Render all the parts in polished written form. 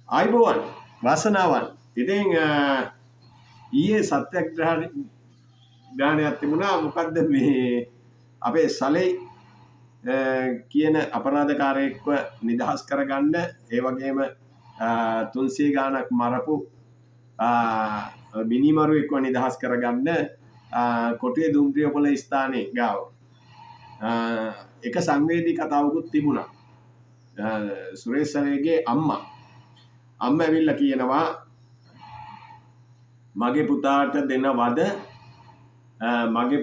ආයුබෝවන්, වාසනාවන්. ඉතින් ඊයේ සත්‍යග්‍රහණයක් තිබුණා. මොකද්ද මේ අපේ සලේ කියන අපරාධකාරයෙක්ව නිදහස් කරගන්න, ඒ වගේම 300 ගාණක් මරපු මිනිමරුවෙක්ව නිදහස් කරගන්න කොටුවේ දුම්රිය පොළ ස්ථානයේ ගාව එක සංවේදී කතාවකුත් තිබුණා. සුරේෂ් සලේගේ අම්මා ඇවිල්ලා කියනවා මගේ පුතාට දෙන වද, මගේ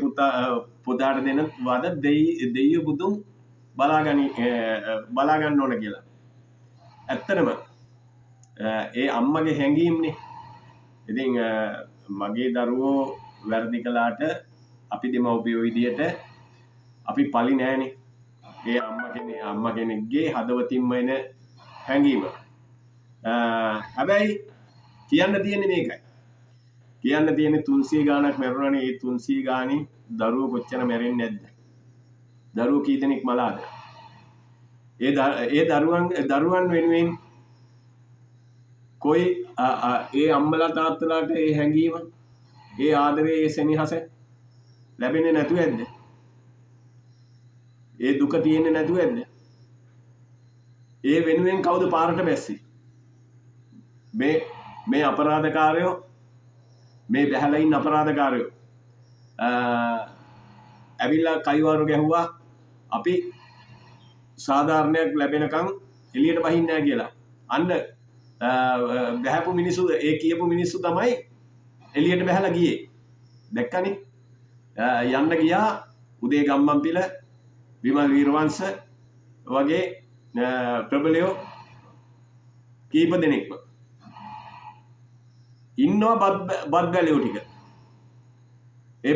පුතාට දෙන වද දෙයියෝ බුදුන් බලා ගන්න ඕන කියලා. ඇත්තටම ඒ අම්මගේ හැඟීම්නේ. ඉතින් මගේ දරුවෝ වැරදි කළාට අපි දෙමව්පියෝ විදියට අපි පලි නෑනේ. ඒ අම්මා කෙනෙක්ගේ හදවතින්ම එන හැඟීම. හැබැයි කියන්න තියෙන්නේ මේකයි. කියන්න තියෙන්නේ 300 ගාණක් මැරුණානේ. ඒ 300 ගාණේ දරුවෝ කොච්චර මැරෙන්නේ නැද්ද? දරුවෝ කී දෙනෙක් මලාද? ඒ දරුවන් වෙනුවෙන් කොයි ඒ අම්මලා තාත්තලාට ඒ හැඟීම, ඒ ආදරේ, ඒ සෙනෙහස ලැබෙන්නේ නැතුව ඇද්ද? ඒ දුක තියෙන්නේ නැතුව ඇද්ද? ඒ වෙනුවෙන් කවුද පාරට බැස්සේ? මේ අපරාධකාරයෝ, මේ බැහැලා ඉන්න අපරාධකාරයෝ ඇවිල්ලා කයිවාරු ගැහුවා අපි සාධාරණයක් ලැබෙනකන් එළියට බහින්නේ නැහැ කියලා. අන්න බැහැපු මිනිස්සු, ඒ කියපු මිනිස්සු තමයි එළියට බැහැලා ගියේ. දැක්කනේ? යන්න ගියා උදේ ගම්මන්පිල, විමල් වීරවංශ වගේ ප්‍රබලයෝ කීප දෙනෙක්ම ඉන්නවා බත් බැලියෝ ටික. ඒ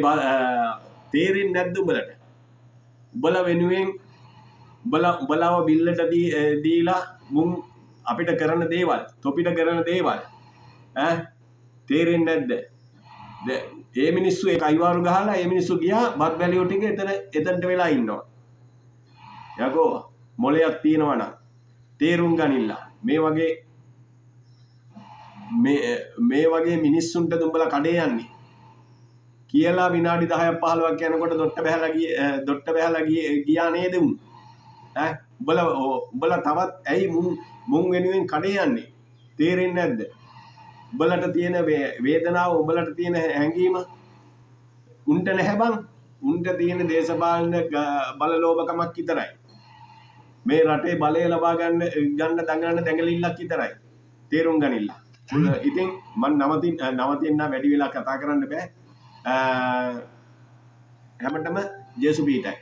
තේරෙන්නේ නැද්ද උඹලට? උඹලා වෙනුවෙන් උඹලාව බිල්ලට දීලා මුන් අපිට කරන දේවල්, තොපිට කරන දේවල් ඈ තේරෙන්නේ නැද්ද? ඒ මිනිස්සු ඒ කයිවාරු ගහලා ඒ මිනිස්සු ගියා බත් බැලියෝ ටික එතනට වෙලා ඉන්නවා. යකෝ මොලයක් තියෙනවා නම් තේරුම් ගනින්න. මේ වගේ මිනිස්සුන්ට උඹලා කඩේ යන්නේ කියලා විනාඩි 10ක් 15ක් යනකොට දොට්ට බැහැලා ගියා නේද උන්? ඈ උඹලා තවත් ඇයි මුන් වෙනුවෙන් කඩේ යන්නේ? තේරෙන්නේ නැද්ද? උඹලට තියෙන වේදනාව, උඹලට තියෙන හැඟීම උන්ට නැහැ බං. උන්ට තියෙන දේශපාලන බලලෝභකමක් විතරයි. මේ රටේ බලය ලබා ගන්න දඟලන දැඟලිල්ලක් විතරයි. තේරුම් ගනින්න. ඉතින් මං නවතින්න වැඩි වෙලා කතා කරන්න බෑ. හැමතෙම ජේසු පීටයි.